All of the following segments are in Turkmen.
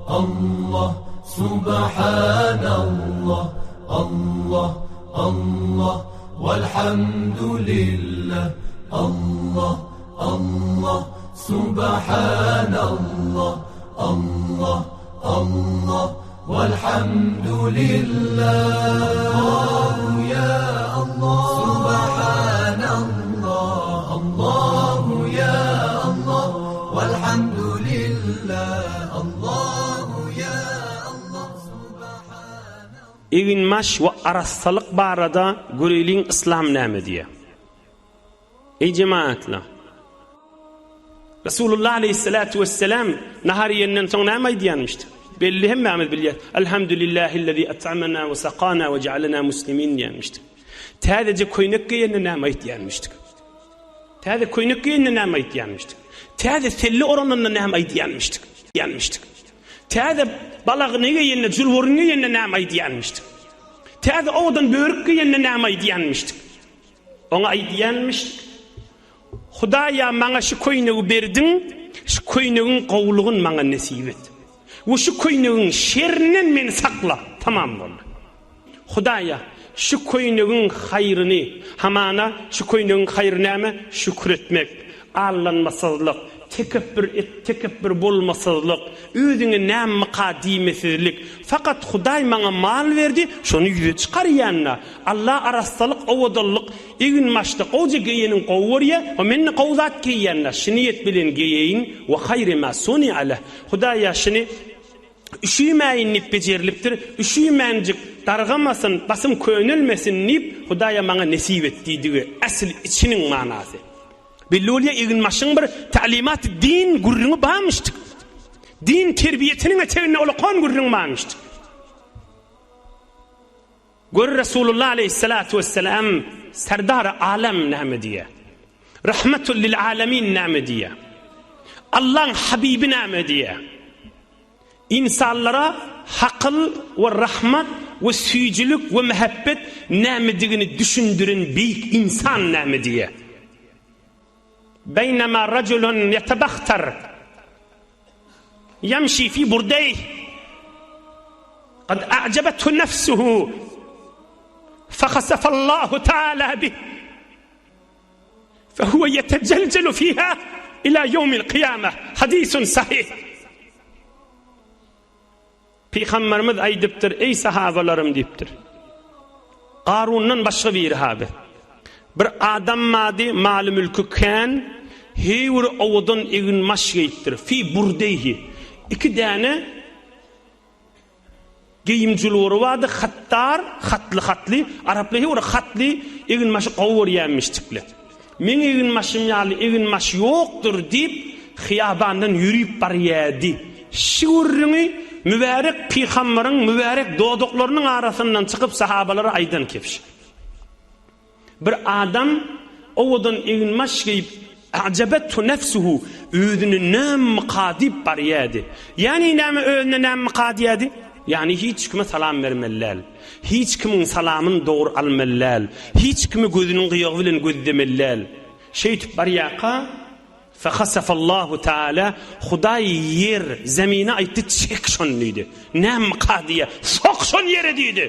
Allah, Subhanallah, Allah, Allah, Walhamdulillah, Allah, Allah, Subhanallah, Allah, Allah, Walhamdulillah, Allahu ya Allah, Subhanallah, Allahu ya Allah, Walhamdulillah, Allahu ya Allah, Subhanallah. Eginbaş we arassalyk barada göreýliň yslam näme diýýär. Eý jemagatlar! Resulullah aleýhissalatu wesselam nahar iýenden soň näme aýdýanmyşdy? Belli hemmämiz bilýäris. Elhamdülillahillezî et'amena we sakana we jealena muslimin diýenmişdi. Täzeje köýnek geýende näme aýdýanmyşdyk? Täze köýnek geýende näme aýdýanmyşdyk? Täze selle orananda näme aýdýanmyşdyk? Diýenmişdik. Täze balagyny geýende, julburyny geýende näme aýdýanmyşdyk? Täze owadan börük geýende näme aýdýanmyşdyk? Oňa aýdýanmyş, Hudaýa maňa şu köýnegi berdiň, şu köýnegiň gowulygyny maňa nesip et. We şu köýnegiň şerinden meni sakla. Tamam boldy. Hudaýa, şu köýnegiň haýryny, hamana şu köýnegiň haýry näme? Şükür etmek, aldanmasyzlyk, tekepbür et, tekepbür bolmasyzlyk, özüňe nämmyka diýmesizlik. Fakat Hudaý maňa mal berdi, şony ýüze çykarýan-da. Alla arassalyk owadanlyk egin başda gowja geýeniň gowy görýä we mende gowy zat geýýända şy niýet bilen geýeýin we haýri ma suni'a leh Hudaýa şyny üşümäýin diýip bejerilipdir üşümänjik dargamasyn basym könelmesin diýip Hudaýa maňa nesip et diýdigi äsli içiniň manasy belli bolýa egin başyň bir talimat din gürrüňi barmyşdyk din terbiýesiniň eteginde ulakan gürrüň barmyşdyk. Gör Resulullah aleýhissalatu wessalam Serdary alem näme diýýär? Rahmetul lil alemin näme diýýär? Allaň habibi näme diýýär? Ynsanlara hakyl we rahmat we süýjülik we mähebbet nämedigini düşündiren beýik ynsan näme diýýär? Beýnema rajulun ýetebahtar Ýemşi fi burdeýh Kad a'jabethu nefsuhu Fehasefallahu teala bih Fehuve yetecelcelu fiha ila ýewmil kyýameh Hadisun sahih Pygamberimiz aýdypdyr, Eý sahabalarym diýipdir. Garundan başga biri haby. Bir adam bardy, maly-mülki kän, heý bir owadan egin-maş geýipdir. Fi burdeýhi. Iki däne geýim julbury bardy, hattar, hatly-hatly, araplar heý bir hatly egin-maşy gowy görýänmişdikler. Meň eginbaşym ýaly eginbaş ýokdur diýip, hyýabandan ýörüp barýardy. Şu gürrüňi mübärek pygambaryň mübärek dodaklarynyň arasyndan çykyp sahabalara aýdan kebş. Bir adam owadan eginbaş geýip, a'jabethu nefsuhu, özüne nämyka diýip barýardy. Ýagny näme özüne nämyka diýýärdi? Ýagny hiç kime salam bermeli däl. Hiç kimiň salamyny dogry almaly däl. Hiç kimi gözüniň gyýagy bilen gözlemeli däl. Şeýdip barýarka, Fehasefallahu Teala, Hudaý ýer, zemine aýtdy, çek şony diýdi. Nämyka diýýär, sok şony ýere diýdi.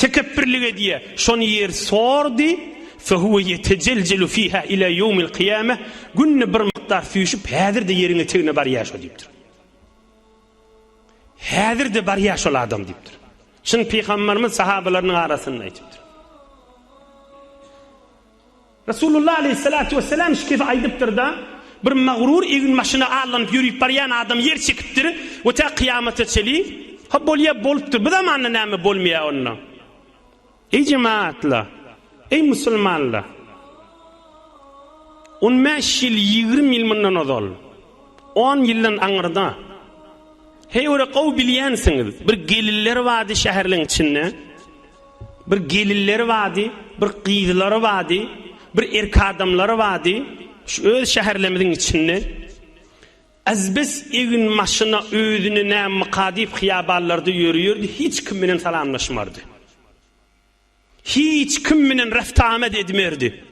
Tekepbirlik edýär, şony ýer sordy, Fehuwe ýetejeljelu fiha ila ýewmil kyýameh, günde bir mukdar süýşüp, häzir-de ýeriň etegine barýar şo diýipdir. Häzir-de barýar şol adam diýipdir. Çyn pygamberimiz sahabalarynyň arasynda aýdypdyr. Resulullah aleyhissalatu vesselam şu kefi aýdypdyr-da, bir magrur egin başyna allanyp ýörüp barýan adam ýer çekipdir we tä kyýamata çeli, ha bolýa bolupdyr, bu zamanda näme bolmaýar onda? Eý jemagatlar! Eý musulmanlar! On bäş ýyl, 20 ýyl mundan ozal, on ýyldan aňyrda, heý ora gowy bilýänsiňiz, bir gelinler bardy şäherleň içinde, bir gelinler bardy, bir gyzlary bardy, bir erk adamlary bardy, şu öz şäherlerimiziň içinde. Azbes egin maşyna özüne nämyka diýip hyýabanlarda ýörüýerdi, hiç kim bilen salamlaşmardy. Hiç kim bilen reft-amet edmerdi.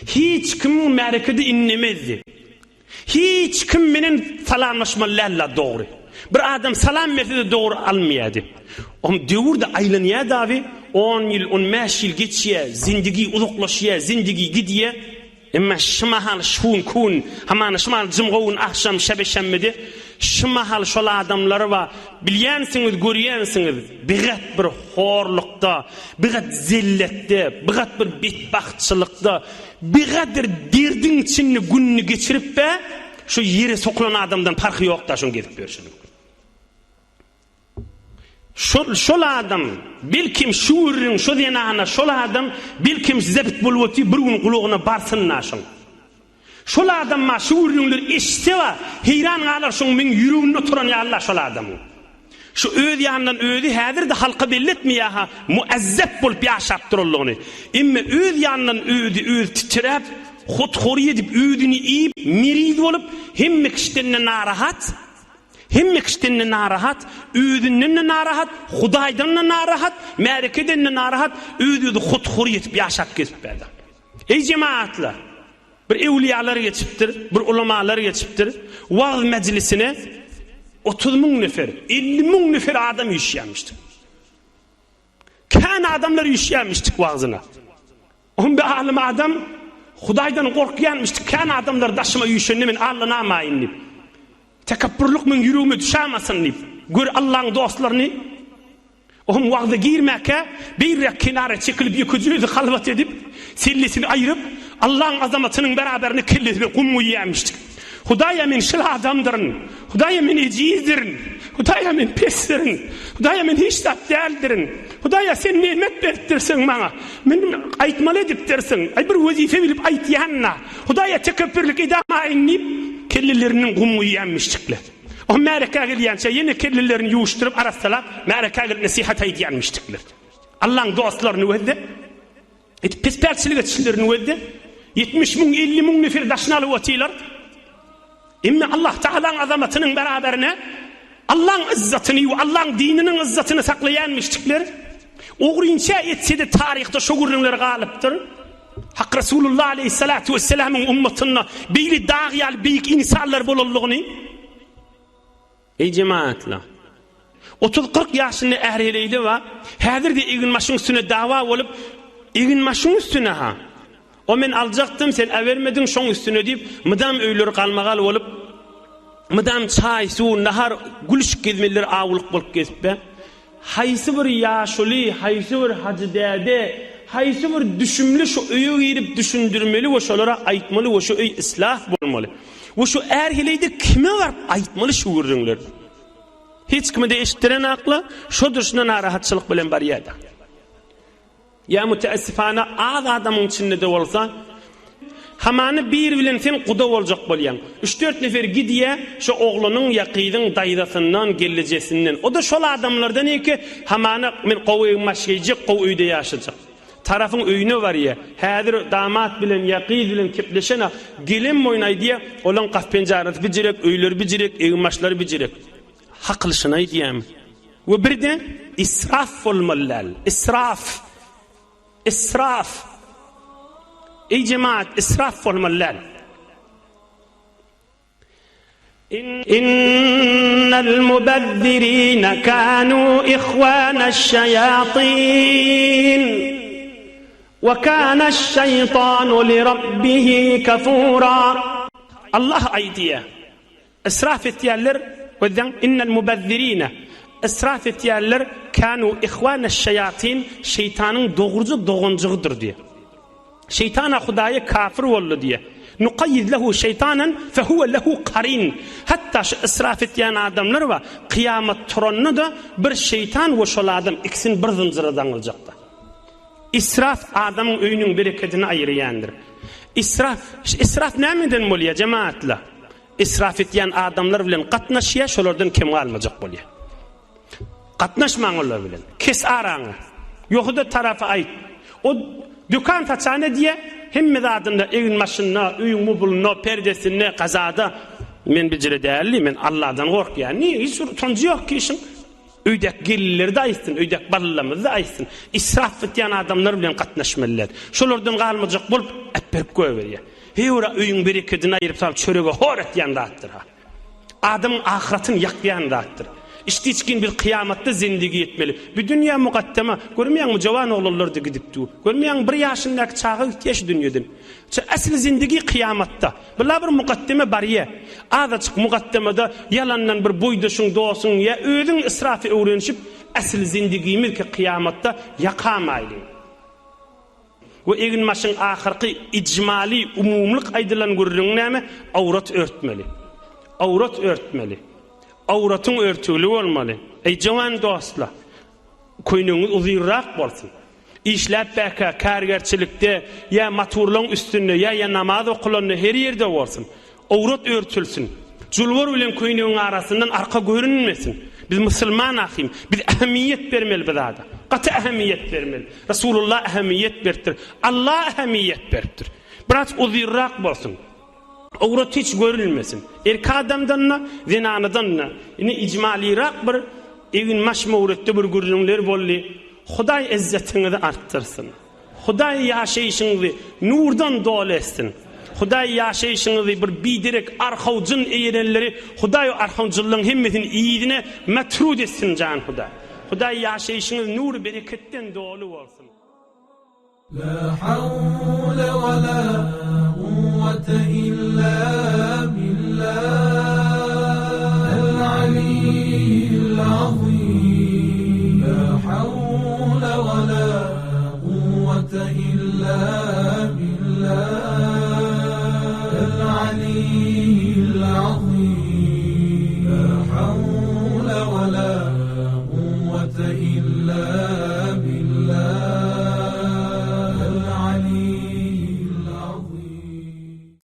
Hiç kimiň märekede innemezdi. Hiç kim bilen salamlaşmaly däldi dogry. Bir adam salam berse-de dogry almaýardy. Oňa döwür-de aýlanýar daby, on ýyl, on bäş ýyl geçýär, zindigi uzaklaşýar, zindigi gidýär. Emma şu mahal şu gün kun, hamana şu mahal jumga gün agşam şebe-şenbede şu mahal şol adamlar bar, bilýänsiňiz, görýänsiňiz, bigat bir horlukda, bigat zelletde, bigat bir betbagtçylykda, bigadyr derdiň içinde gününi geçirip-de, şu ýere sokulan adamdan parhy ýok-da şoň gezip ýörşüniň. Şol, şol adam, belkem şu gürrüň, şo zenana, şol adam, belkem zebt bolup otyr, bir gün gulagyna barsyn-da şoň. Şol adam ma şu gürrüňleri eşitse bar, heýran galar şoň meň ýüreginde oturan ýaly-la şol adamyň. Şu öz ýanyndan özi häzir-de halka belli etmeýär-ha muazzep bolup ýaşap duranlygyny. Emme öz ýanyndan özi özi titräp, hot-hory edip özüni iýip, meriz bolup, hemme kişiden-de narahat, Hemme kişiden-de narahat, özünden-de narahat, Hudaýdan-da narahat, märekeden-de narahat, öz-özi hut-hury ýetip ýaşap gezip bärde. Eý jemagatlar! Bir öwlüýalar geçipdir, bir ulamalar geçipdir, wagyz mejlisine 30 müň nefer, 50 müň nefer adam üýşýärmişdir. Kän adamlar üýşýärmişdik wagzyna. On bir alym adam Hudaýdan gorkýanmyşdy, kän adamlar daşyma üýşende men allanamaýyn diýip. Tekepburlyk meň ýüregime düşämasyn diýip. Gör Allaň dostlaryny. Ohm wagza girmäkä beýräk kenara çekilip ýekeje özi halwat edip, sellesini aýryp, Allaň azamatynyň beraberine kellesine gum guýýarmyşdy. Hudaýa men şul adamdyryn. Hudaýa men ejizdirin. Hudaýa men pesdirin. Hudaýa men hiç zat däldirin. Hudaýa sen nemet beripdirsiň maňa. Men aýtmaly edipdirsiň. Aý bir wezipe bilip aýtýan-da. Hudaýa tekepbürlik edamaýyn diýip, kellelerinden gum guýýanmyşdyklar. O märekä gelýänçä ýene kellelerini ýuwuşdyryp arassalap, märekä gelip nesihat aýdýanmyşdyklar. Allaň dostlaryny gözle. Edip pespälçilik etişlerini gözle. 70 müň, 50 müň nefer daşyna alyp otyrlar. Emme Allah Tagalaň azamatynyň beraberine Allaň yzzatyny we Allaň dininiň yzzatyny saklaýan müşrikler ogrynça etse-de taryhda şo gürrüňler galypdyr. Hak Resulullah aleyhissalatu vesselamyň ummatynda beýle dag ýaly beýik insanlar bolanlygyny Eý jemagatlar! Otuz-kyrk ýaşynda är-heleýli bar, häzir-de eginbaşyň üstüne dawa bolup, eginbaşyň üstüne-ha! O men aljakdym, sen äbermediň, şoň üstüne diýip, mydam öýleri galmagal bolup, mydam çaý, suw, nahar, gülüşip gezmeliler, awulyk bolup gezip-de. Haýsy bir ýaşuly, haýsy bir hajy däde, haýsy bir düşümli şu öýe girip düşündirmeli we şolara aýtmaly we şu öý islah bolmaly. We şu är-heleýde kime baryp aýtmaly şu gürrüňleri? Hiç kime-de eşitdirenakla, şo durşuna narahatçylyk bilen barýar-da. Ýa müteessifana az adamyň içinde-de bolsa, hamany biri bilen sen guda boljak bolýaň. Üç-dört nefer gidýä, şo oglanyň ýa gyzyň daýzasyndan, gelnejesinden. O-da şol adamlardan eke, hamana men gowy egin-baş geýjek, gowy öýde ýaşajak. Tarapyň öýüne barýa. Häzir damat bilen ýa gyz bilen kepleşen-a, gelen boýun aýdýa, olaň gap-penjarasy bijirek, öýleri bijirek, egin-başlary bijirek. Hakylyşyny aýdýan. We birde israf bolmaly däl. Israf. Israf. Eý jemaat, israf bolmaly däl. Innal mubazzirina kanu ihwanaş şaýatin. We kanaş şeýtanu li rabbihi kafura. Allah aýdýar. Israf etýänler, gözleň, innel mubazzirine, israf etýänler, kanu ihwaneş-şeýatin, şeýtanyň dogruja doganjygydyr diýýär. Şeýtan-a Hudaýa kafir boldy diýýär. Nukaýýid lehu şeýtanen fehuwe lehu karin. Hatda şu israf etýän adamlar bar, kyýamat turanda-da bir şeýtan we şol adam ikisini bir zynjyra daňyljakdyr. Israf adamyň öýüniň berekedini aýyrýandyr. Israf, israf nämeden bolýar, jemagatlar? Israf etýän adamlar bilen gatnaşýar, şolardan kem galmajak bolýar. Gatnaşmaň olar bilen. Kes araňy. Ýohuda tarapy aýt. O dükan saçan edýär, hemme zadynda, egin-başynda, öýüň mubulynda, perdesinde, gazada. Men bijire däldi, men Allahdan gorkýan. Niýe? Hiç bir utanjy ýok ki işiň. Öýdäki gelinleri-de aýtsyn, öýdäki balalarymyzy-da aýtsyn. Israf etýän adamlar bilen gatnaşmaly däl. Şolardan galmajak bolup, äpberip goýberýär. Heý, ora öýüň berekedini aýryp salyp çörege hor etýän zatdyr-ha. Adamyň ahyratyny ýakýan zatdyr. Içdi-içgin biz kyýamatda zindigi etmeli. Bu dünýä mugaddema. Görmeýäňmi jowan oglanlar-da gidip dur. Görmeýäňmi bir ýaşyndaky çaga gitýär şu dünýeden. Şu äsli zindigi kyýamatda. Bula bir mugaddeme barýa. Azajyk mugaddemada ýalandan bir boýdaşyň, dosuň ýa özüň israfy öwrenişip äsli zindigimiz ki kyýamatda ýakamaýlyň. We eginbaşyň ahyrky ijmaly, umumylyk aýdylan gürrüňi näme? Awrat örtmeli. Awrat örtmeli. Awratyň örtügli bolmaly. Eý jowan dostlar! Köýnegiňiz uzynrak bolsun. Işläp bäkä, kärgerçilikde, ýa maturlaň üstünde, ýa ýa namaz okulanda her ýerde bolsun. Owrat örtülsin. Julbar bilen köýnegiň arasyndan arka görünmesin. Biz musulman ahym. Biz ähmiýet bermeli bu zada. Gaty ähmiýet bermeli. Resulullah ähmiýet beripdir. Allah ähmiýet beripdir. Biraz uzynrak bolsun. Owrat hiç görülmesin. Erkek adamdan-da, zenanadan-da. Indi ijmalyrak bir egin-baş möwritde bir gürrüňler boldy. Hudaý ezzetiňizi artdyrsyn. Hudaý ýaşaýşyňyzy nurdan doly etsin. Hudaý ýaşaýşyňyzy bir biderek arhawjyn eýerenleri Hudaý o arhawjynlaryň hemmesini yzyna matrud etsin jan Hudaý. Hudaý ýaşaýşyňyz nur bereketden doly bolsun. La hawle we la kuwwete illa billah el aliyyil azim La hawle we la kuwwete illa billah el aliyyil.